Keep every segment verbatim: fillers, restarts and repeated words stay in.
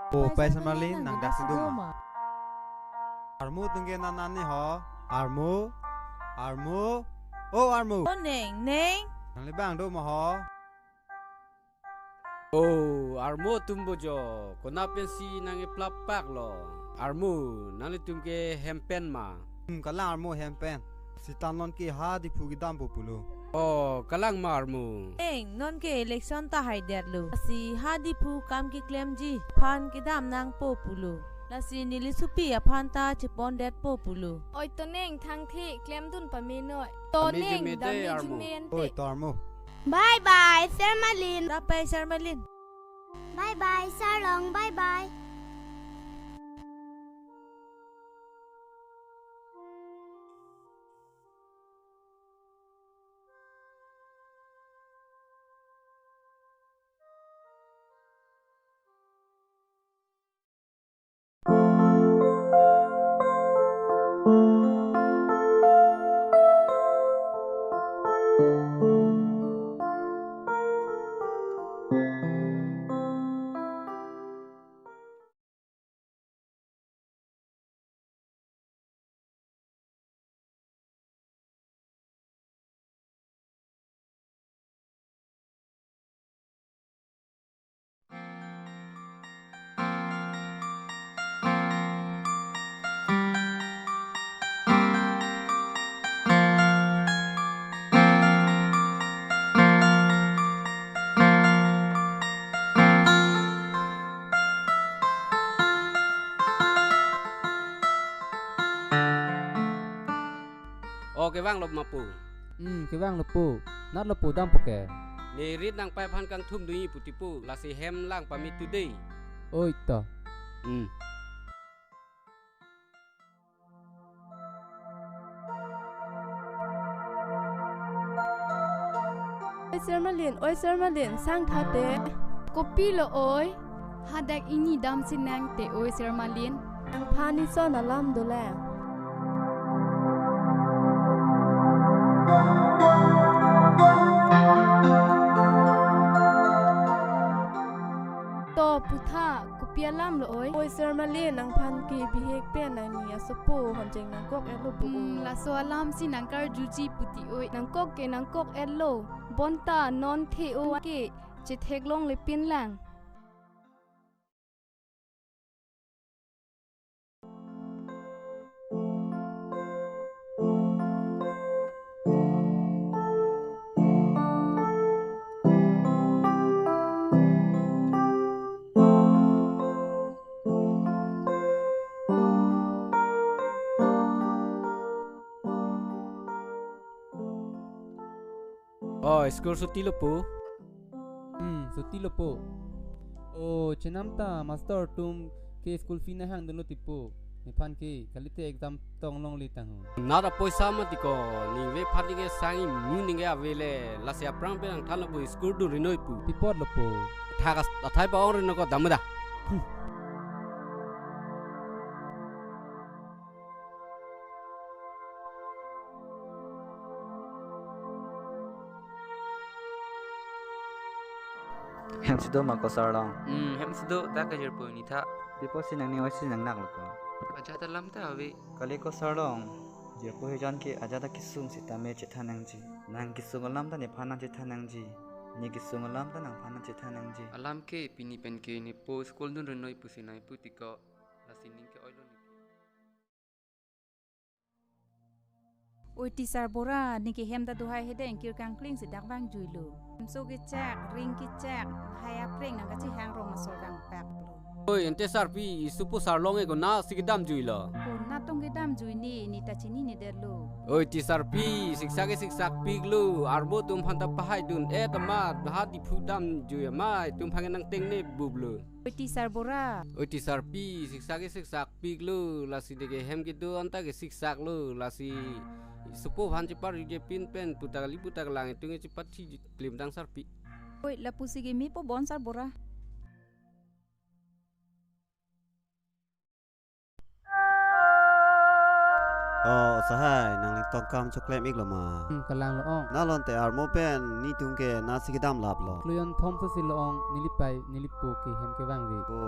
O, Pai Pai Sarmalin, Sarmalin, nang nang dak si do do ma? Ma? Armu atum ke nang nang ni ho. Armu. Armu. O, Armu. O, Neng, Neng. Nangli bang do ma ho? O, Armu atum bo jo. Konat pensi nang-eplap pak lo? Armu, nanglitum ke hem pen ma? Hmm, kalang Armu, hem pen. Seta non ke ha Diphu kedampo pulo. O, kalang ma Armu? Eng, non ke election ta haidetlo. Lasi ha Diphu kam keklemji aphan kedam nangpo pulo. Lasi neli sopi aphan ta chepondetpo pulo. Oi to Neng, thangthe klemdun pamenoi. To Pame Neng, jume dam dei, ne Armu. Jume ante. Oi to Armu. Bye bye, Sarmalin. Bye bye, Sarmalin. Bye bye, Sarlong. Bye bye. O, kevanglo ma po? Hmm, kevanglo po. Natlo po dampo ke? Ne rit nangpai aphan kangthum dunji pu ti po, lasi hem lang pame tu dei. Oi to. Hmm. Oi Sarmalin, oi Sarmalin, sang tha te. Kopilo oi? Hadak ingni damsi nang te oi Sarmalin. Nangphan ison alam dolang. To putha, kopi alam lo oi? Oi Sarmalin, nangphan ke bihek pen nangning asopo honjeng nangkok-etlo po. Hmm, laso alamsi nangkarjuji pu ti oi. Nangkok ke nangkok-etlo. Bonta non the-o ke chetheklongle pin lang. O, school suti lo po? Hmm, suti lo po. O, chenam ta master atum ke school fee nahang dunlo ti po. Nephan ke kalite exam tong longle tangho. Nat apoisa mati ko, ningve phan ningve sang ingnu ningve ave le, lasi aphrang pen nangthanlo po school dunri noi pu. Pi apot lo po? Thakas, athai pa-ongri noi ko, dam da. Hmm. Hem si do ma ko Sarlong? Hmm, hem si do, dak kajirpo ni tha. Pi apotsi nangning oisi nanglak lo ko? Ajat alam ta ave. Kali ko Sarlong, jirpo hijan ke ajat ta kesung sitame chethan nangji. Nang kesung alam ta nephan nangchethan nangji. Ne kesung alam ta nangphan nangchethan nangji. Alam ke pini pen ke nepo school dunri noi pusi nangpu ti ko, lasi ning ke-oilo neke. Oi Teacher Bora, neke hem ta do hai hede ingkir kangkling si dak vangjuilo. Hemso kechak, ring kechak, hai apreng nang kachehang rong asor kangpaklo. Oi, ante sarpi, isopo Sarlong ke konatsi kedamjuilo? Konat tong kedamjui ne, ne ta chininedetlo. Oi Teacher sarpi, siksak ke siksak piklo, arbo atum aphan ta pahaidun-et amat, ha Diphu damjui amei atum aphan ke nangtengne buplo. Oi Teacher Bora. Oi Teacher sarpi, siksak ke siksak piklo, lasi neke hem kedo anta ke siksaklo, lasi sopo aphan cheparjuji pin pen puta kali puta kelang itum ke chepathi klimdang sarpi. Oi, lapusi ke mepo bon Sar Bora. O sahai, nangli tongkam choklem-iklo ma? Hmm, kalang lo ong. Nalonte armo pen netum ke nasi kedam laplo. Kloyon thom sasi lo ong, nelipei nelipo ke hem kevangve. O,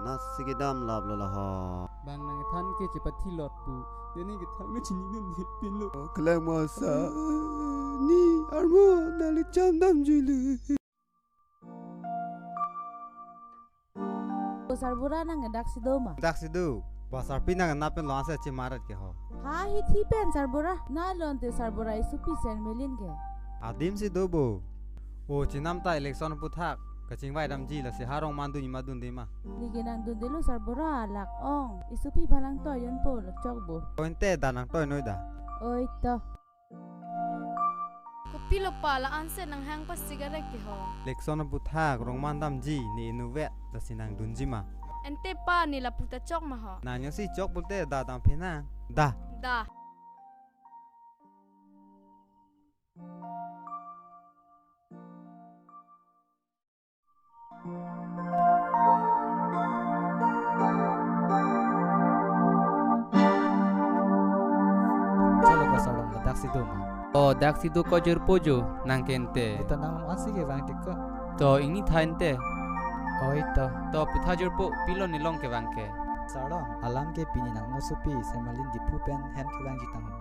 nasi kedam laplo laho. Bang nangthan ke chepathilot pu. Neli kethan lo chini neli pinlo. O, kalang ma sahai. Ne armo nangli cham damjuilo. O sarbura, nang daksi do ma? Daksi do. Ba sarpi nang nap pen lo anse chemaret ke ho. Ha, hithi pen sarbura. Nalonte sarbura esopi Sermelin ke. Adim si do bo. O chenam ta election aphuthak kachingvai damji, lasi ha Rongman dunji ma dunde ma? Neke nang dundelo sarbura, lak ong. Esopi aphan nang toiyonpo, lak chokpo. Oi, ante da nang toinoi da. Oi to. Kopilo pa la-anse nanghang pa sigarek ke ho? Election aphuthak Rongman damji, ne inutvet, lasi nang dunji ma? Ante pa, ne lapu ta chok ma ho? Nang jongsi chok pulote da dam phe nang. Da. Da. Chalo ko Sarlong, daksi do ma? O, daksi do ko jirpo jo, nang ke ante. Ita nang long ansi kevang tik ko. To, ingni tha ante. Oi to. To, putha jirpo, pilo ne long kevang ke? Sarlong, alam ke pini nang osopi Sermelin Diphu pen hem kevangji tang ho.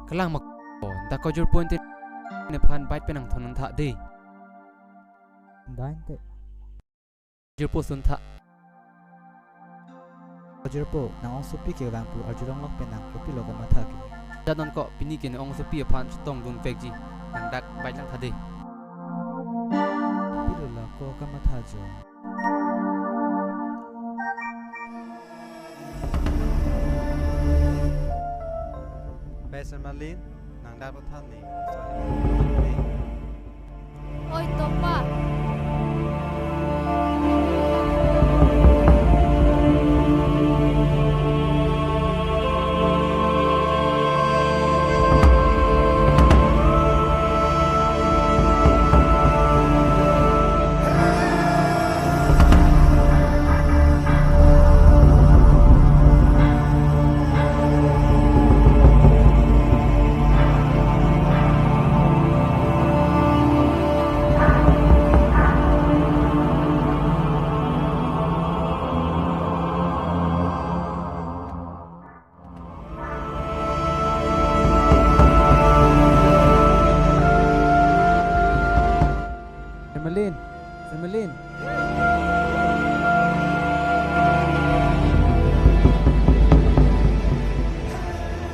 Kalang ma ko, da ko jirpo ante nephan bike pen nangthon nangtha de. Da ante. Jirpo suntha. Jirpo, nang osopi kevang pu arjulonglok pen nang kopilo kamatha ke? Jadon ko, pini ke ne osopi aphan chetong dunvekji. Nang dak bike langtha de. Pilo la ko kamatha jo. Bai Sermelin, nang dak rothan ne. Oi to pa. Sermelin, Sermelin.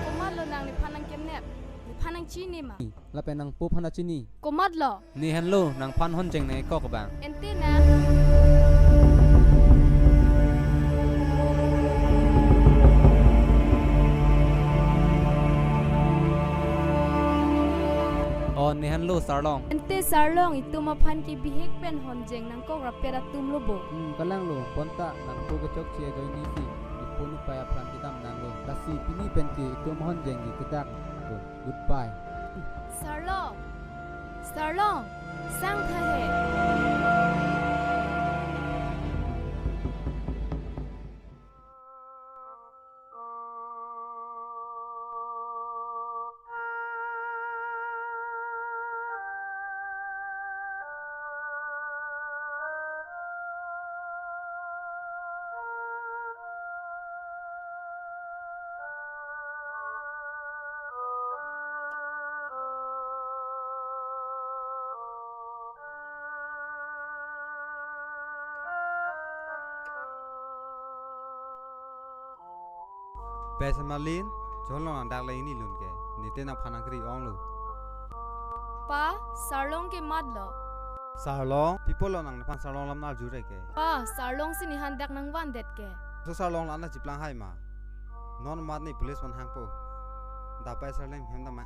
Komatlo nang, nephan nang kemnep, nephan nang chini ma? Lapen nangpo aphan ta chini. Komatlo? Ne henlo, nangphan honjeng nangkok abang. Ante na. O, ne henlo Sarlong. Ante Sarlong, itum aphan ke bihek pen honjeng nangkok rapet atum lo bo. Hmm, kalang lo, bonta nangpo kechokche ajoine si, nepo nepei apran kedam nanglo. Lasi pini pen ke itum honjeng ke kedak lo. Goodbye. Sarlong! Sarlong! Sang tha he! Bai Sermelin, chonlong nang dak le ingni lun ke. Nete nangphan nangkri-onglo. Pa, Sarlong ke matlo. Sarlong, pi apotlo nang nephan Sarlong alam nang arjure ke? Pa, Sarlong si nehan dak nangvandet ke. So Sarlong la-an ta chiplang hai ma? Non mat ne police aphan hangpo. Da pai Sarlong hem dam ma.